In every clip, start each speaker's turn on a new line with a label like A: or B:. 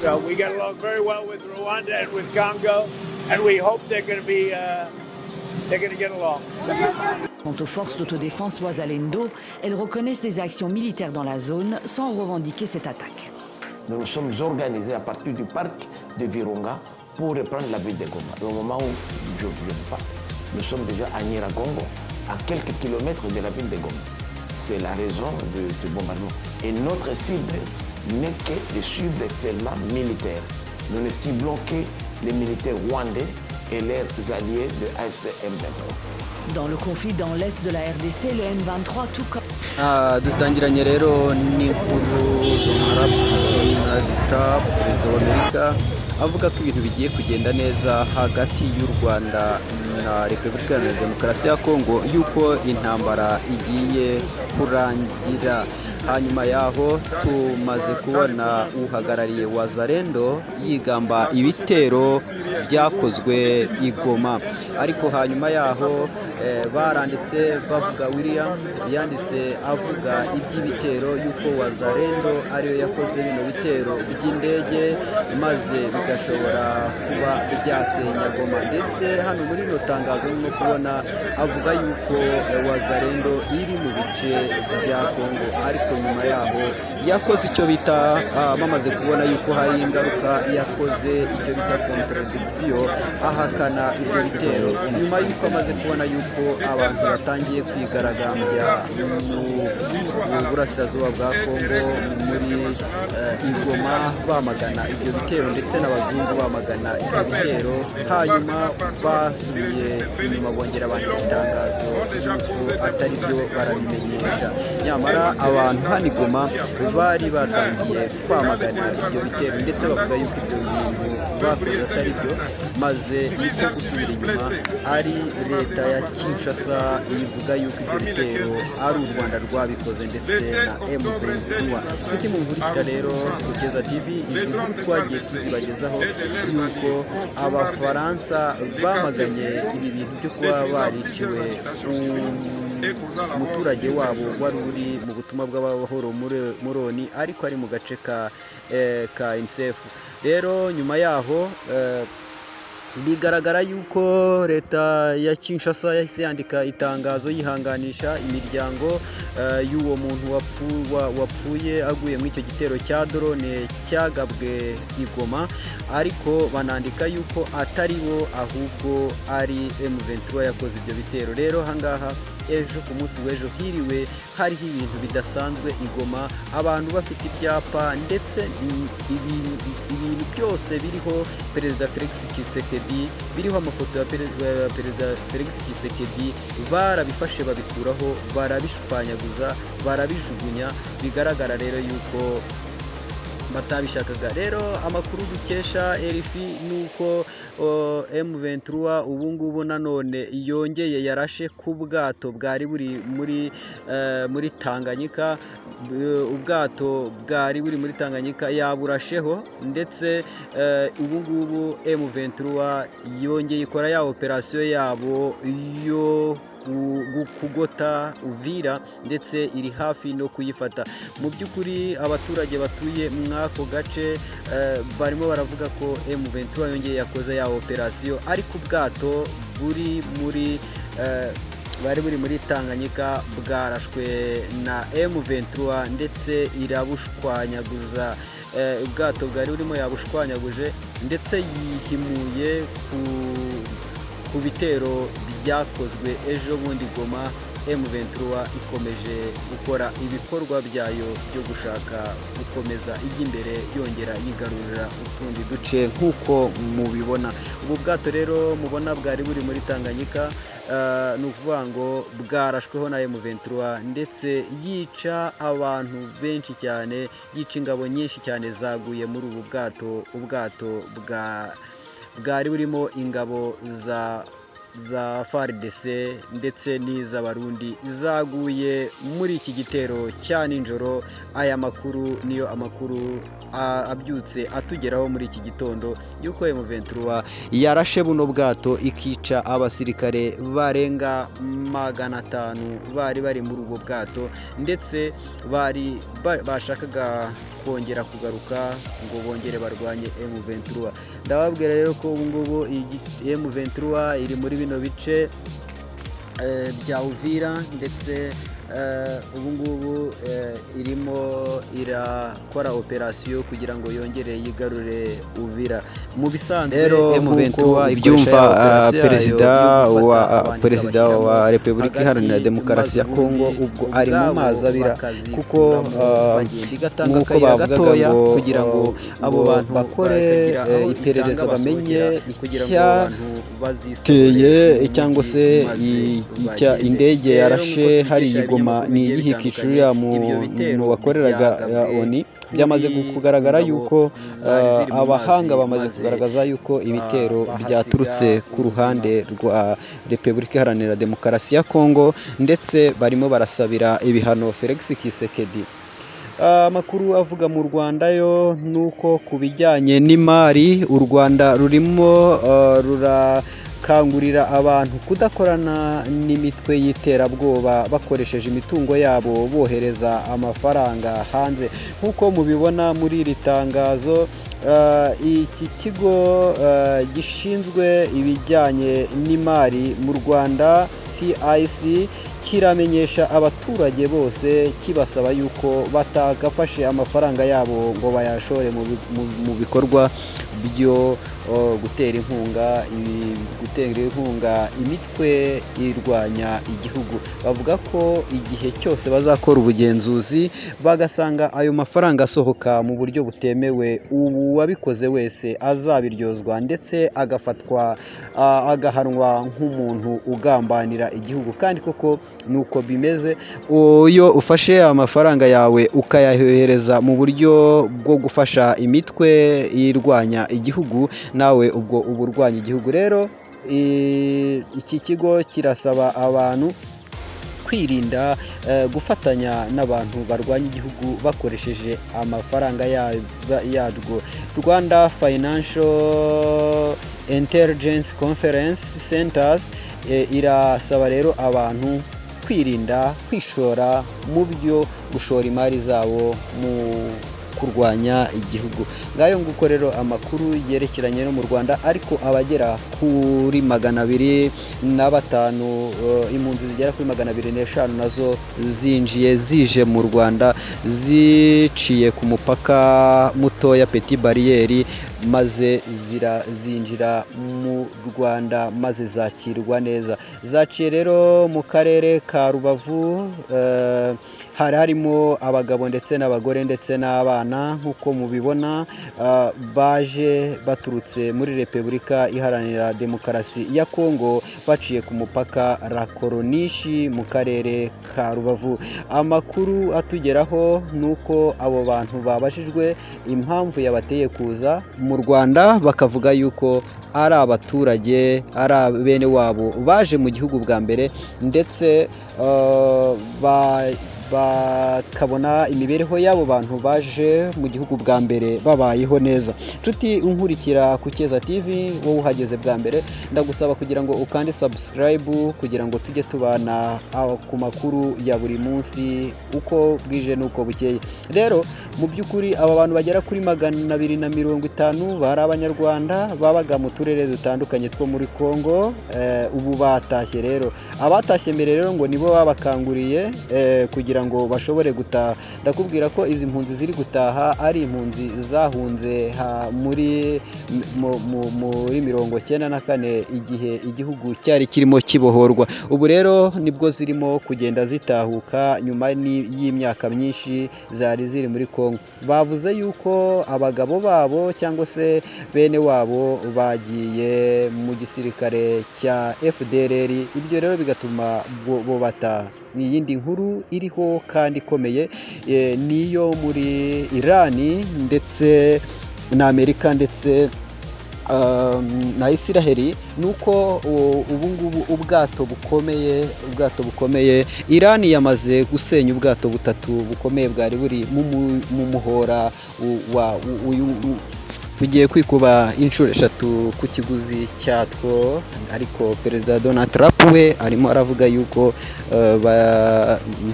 A: So we get along very well with Rwanda and with Congo, and we hope they're going to get along.
B: Quant aux forces d'autodéfense Wazalendo, elles reconnaissent des actions militaires dans la zone sans revendiquer cette attaque.
C: Nous nous sommes organisés à partir du parc de Virunga pour reprendre la ville de Goma. Et au moment où je vous parle, nous sommes déjà à Nyiragongo, à quelques kilomètres de la ville de Goma. C'est la raison de ce bombardement. Et notre cible n'est que des cibles seulement militaires. Nous ne ciblons que les militaires rwandais et leurs alliés de AFC M23.
B: Dans le conflit dans l'est de la RDC, le M23, tout comme
D: Ah, dutangiranye rero n'inkuru Donald Trump, perezida wa Amerika, avuga ko ibintu bigiye kugenda neza hagati y'u Rwanda na Repubulika Iharanira Demokarasi ya Kongo, yuko intambara igiye kurangira. Hanyuma yaho tumaze kubona uhagarariye Wazalendo yigamba ibitero byakozwe i Goma. Ariko hanyuma yaho baranditse bavuga, William yanditse avuga iby'ibitero, yuko Wazalendo ariyo yakoze bino bitero by'indege, maze bigashobora kuba byasenya Goma. Ndetse hano muri rino tangazo urimo kubona avuga yuko Wazalendo iri mu bice bya Kongo. Ariko nyuma yaho yakoze icyo bita bamaze kubona yuko hari ingaruka, yakoze icyo bita contradiction, ahakana ibyo bitero nyuma yuko amaze kubona yuko abantu batangiye kwigaragambya mu burasirazuba bwa Kongo, muri i Goma, bamagana ibyo bitero, ndetse n'abazungu bamagana ibyo bitero. Hanyuma basubiye inyuma, bongera bandika itangazo yuko atari byo, barabimenyesha. Nyamara abantu hano i Goma bari batangiye kwamagana ibyo bitero, ndetse bavuga yuko ibyo bintu bakoze atari byo, maze niko gusubira inyuma. Ari leta ya Kinshasa ivuga yuko ibyo bitero ari u Rwanda rwabikoze ndetse na M23. Inshuti munkurikira rero ku Keza TV, izi nkuru twagiye tuzibagezaho yuko Abafaransa bamaganye ibi bintu byo kuba bariciwe umuturage wabo wari uri mu butumwa bw'amahoro muri ONU, ariko ari mu gace ka UNICEF. Rero nyuma yaho bigaragara yuko leta ya Kinshasa yahise yandika itangazo yihanganisha imiryango y'uwo muntu wapfuye aguye muri icyo gitero cya drone cyagabwe i Goma, ariko banandika yuko atari bo, ahubwo ari M23 yakoze ibyo bitero. Rero ahangaha ejo, ku munsi w'ejo, hiriwe hariho ibintu bidasanzwe i Goma, abantu bafite ibyapa ndetse ibintu byose biriho Perezida Felix Tshisekedi, biriho amafoto ya Perezida Felix Tshisekedi, barabifashe babikuraho, barabishwanyaguza, barabijugunya. Bigaragara rero yuko batabishakaga. Rero amakuru dukesha RFI ni uko M23 ubu ngubu nanone yongeye yarashe ku bwato bwari buri muri Tanganyika. Ubwato bwari buri muri Tanganyika yaburasheho, ndetse ubu ngubu M23 yongeye ikora ya operasiyo yabo yo kugota Uvira, ndetse iri hafi no kuyifata. Mu by'ukuri abaturage batuye muri ako gace barimo baravuga ko M23 yongeye yakoze ya operasiyo, ariko ubwato buri muri bari buri muri Tanganyika bwarashwe na M23, ndetse irabushwanyaguza. Ubwato bwari burimo yabushwanyaguje, ndetse yihimuye ku bitero byakozwe ejo bundi Goma. M23 ikomeje gukora ibikorwa byayo byo gushaka gukomeza ijya imbere, yongera yigarurira utundi duce nk'uko mubibona. Ubu bwato rero mubona bwari buri muri Tanganyika, ni ukuvuga ngo bwarashweho na M23, ndetse yica abantu benshi cyane, yica ingabo nyinshi cyane zaguye muri ubu bwato. Ubwato bwari burimo ingabo za FARDC ndetse n'iz'Abarundi zaguye muri iki gitero cya nijoro. Aya makuru niyo amakuru abyutse atugeraho muri iki gitondo, yuko M23 yarashe buno bwato ikica abasirikare barenga 500 bari bari muri ubwo bwato, ndetse bari bashakaga Kongera kugaruka ngo bongere barwanye M23. Ndababwira rero ko ubu ngubu M23 iri muri bino bice bya Uvira, ndetse ubu ngubu irimo irakora operasiyo kugira ngo yongere yigarure Uvira. Mu bisanzwe
E: Rero
D: M23
E: nk'uko
D: ikoresha
E: ibyumva
D: ya operasiyo
E: perezida
D: yayo yo
E: wa
D: gufata abantu
E: perezida wa
D: ikabashyiramo
E: Repubulika
D: hagati,
E: Iharanira Demokarasi
D: maze
E: ya Kongo
D: ubundi
E: ubwo ari mu
D: ubwabo
E: mazi abira, kuko
D: bakazikuramo, bagenda igatanga
E: nk'uko
D: akayira
E: bavugaga
D: gatoya
E: ngo
D: kugira ngo abo
E: ngo
D: bantu
E: bakore
D: batagira aho
E: iperereza
D: itanga
E: bamenye
D: basohokera, kugira ngo abo bantu
E: icyateye
D: bazisohore mu
E: cyangwa
D: mujyi
E: se
D: maze
E: icya
D: bagende.
E: Indege
D: Rero nk'uko
E: yarashe hariya
D: tubikesha
E: i Goma
D: ibinyamakuru
E: ni
D: bigiye
E: iyihe
D: bitandukanye,
E: uriya
D: ibyo bitero
E: muntu wakoreraga
D: byagabwe
E: ONU. Byamaze
D: kuri
E: kugaragara
D: ingabo
E: yuko
D: zari ziri mu
E: abahanga
D: mazi,
E: bamaze
D: maze
E: kugaragaza yuko ibitero
D: bahasiga
E: byaturutse ku
D: ubuzima.
E: Ruhande rwa Repubulika Iharanira Demokarasi ya Kongo, ndetse barimo barasabira ibihano Felix Tshisekedi. Amakuru avuga mu Rwanda yo ni uko ku bijyanye n'imari, u Rwanda rurimo rurakangurira abantu kudakorana n'imitwe y'iterabwoba bakoresheje imitungo yabo bohereza amafaranga hanze. Nk'uko mubibona muri iri tangazo, iki kigo gishinzwe ibijyanye n'imari mu Rwanda, FIC, kiramenyesha abaturage bose kibasaba yuko batagafashe amafaranga yabo ngo bayashore mu bikorwa byo gutera inkunga imitwe irwanya igihugu. Bavuga ko igihe cyose bazakora ubugenzuzi bagasanga ayo mafaranga asohoka mu buryo butemewe, ubu uwabikoze wese azabiryozwa ndetse agafatwa, agahanwa nk'umuntu ugambanira igihugu. Kandi koko nuko bimeze, iyo ufashe amafaranga yawe ukayayohereza mu buryo bwo gufasha imitwe irwanya igihugu, nawe ubwo uba urwanya igihugu. Rero iki kigo kirasaba abantu kwirinda gufatanya n'abantu barwanya igihugu bakoresheje amafaranga yarwo. Rwanda Financial Intelligence Conference Centers irasaba rero abantu kwirinda kwishora mu byo gushora imari zabo mu kurwanya igihugu. Ngayo nguko rero amakuru yerekeranye no mu Rwanda. Ariko abagera kuri 205, impunzi zigera kuri 205 nazo zinjiye zije mu Rwanda ziciye ku mupaka mutoya Petite Barrière, maze zinjira mu Rwanda maze zakirwa neza. Zaciye rero mu karere ka Rubavu, hari harimo abagabo ndetse n'abagore ndetse n'abana nk'uko mubibona, baje baturutse muri Repubulika Iharanira Demokarasi ya Kongo baciye ku mupaka Rakoronishi mu karere ka Rubavu. Amakuru atugeraho ni uko abo bantu babajijwe impamvu yabateye kuza mu Rwanda, bakavuga yuko ari abaturage, ari bene wabo baje mu gihugu bwa mbere, ndetse bakabona imibereho y'abo bantu baje mu gihugu bwa mbere babayeho neza. Nshuti unkurikira ku Cyeza TV, wowe uhageze bwa mbere, ndagusaba kugira ngo ukande subscribe kugira ngo tujye tubana ku makuru ya buri munsi uko bwije n'uko bukeye. Rero mu by'ukuri aba bantu bagera kuri 250 bari Abanyarwanda babaga mu turere dutandukanye two muri Congo, ubu batashye. Rero abatashye mbere rero ngo nibo babakanguriye kugira ngo bashobore gutaha. Ndakubwira ko izi mpunzi ziri gutaha ari impunzi zahunze muri 94, igihe igihugu cyari kirimo kibohorwa. Ubu rero nibwo zirimo kugenda zitahuka nyuma y'imyaka myinshi zari ziri muri Congo. Bavuze yuko abagabo babo cyangwa se bene wabo bagiye mu gisirikare cya FDLR, ibyo rero bigatuma bo bataha. Ni iyindi nkuru iriho kandi ikomeye, niyo muri Irani ndetse na Amerika ndetse na Isiraheli, ni uko ubu ngubu ubwato bukomeye, Irani yamaze gusenya ubwato butatu bukomeye bwari buri mu muhora wa uyu
D: Tugiye kwikuba inshuro eshatu ku kiguzi cyatwo. Ariko Perezida Donald Trump we arimo aravuga yuko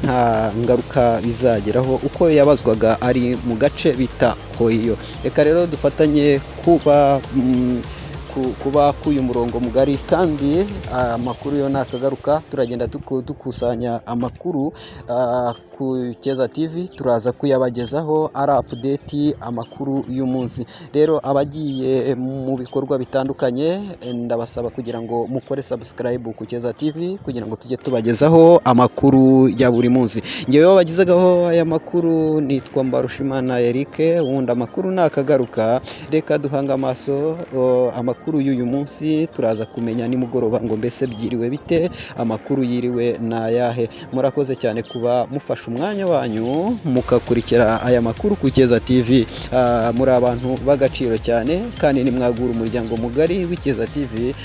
D: nta ngaruka bizageraho, uko yabazwaga ari mu gace bita Ohio. Reka rero dufatanye kuba k'uyu murongo mugari, kandi amakuru yo nakagaruka, turagenda dukusanya amakuru ku Keza TV, turaza kuyabagezaho ari update, amakuru y'umunsi. Rero abagiye mu bikorwa bitandukanye, ndabasaba kugira ngo mukore subscribe ku Keza TV kugira ngo tujye tubagezaho amakuru ya buri munsi. Ngewe wabagezagaho aya makuru nitwa Mbarushimana Eric. Wundi amakuru nakagaruka, reka duhanga amaso amakuru y'uyu munsi. Turaza kumenya nimugoroba ngo mbese byiriwe bite, amakuru yiriwe ni ayahe. Murakoze cyane kuba mufashe umwanya wanyu mukakurikira aya makuru ku Keza TV. Muri abantu b'agaciro cyane, kandi nimwagura umuryango mugari w'Ikeza TV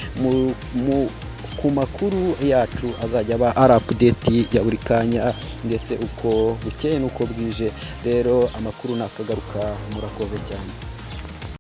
D: ku makuru yacu azajya aba ari update ya buri kanya, ndetse uko bukeye n'uko bwije. Rero amakuru nakagaruka. Murakoze cyane.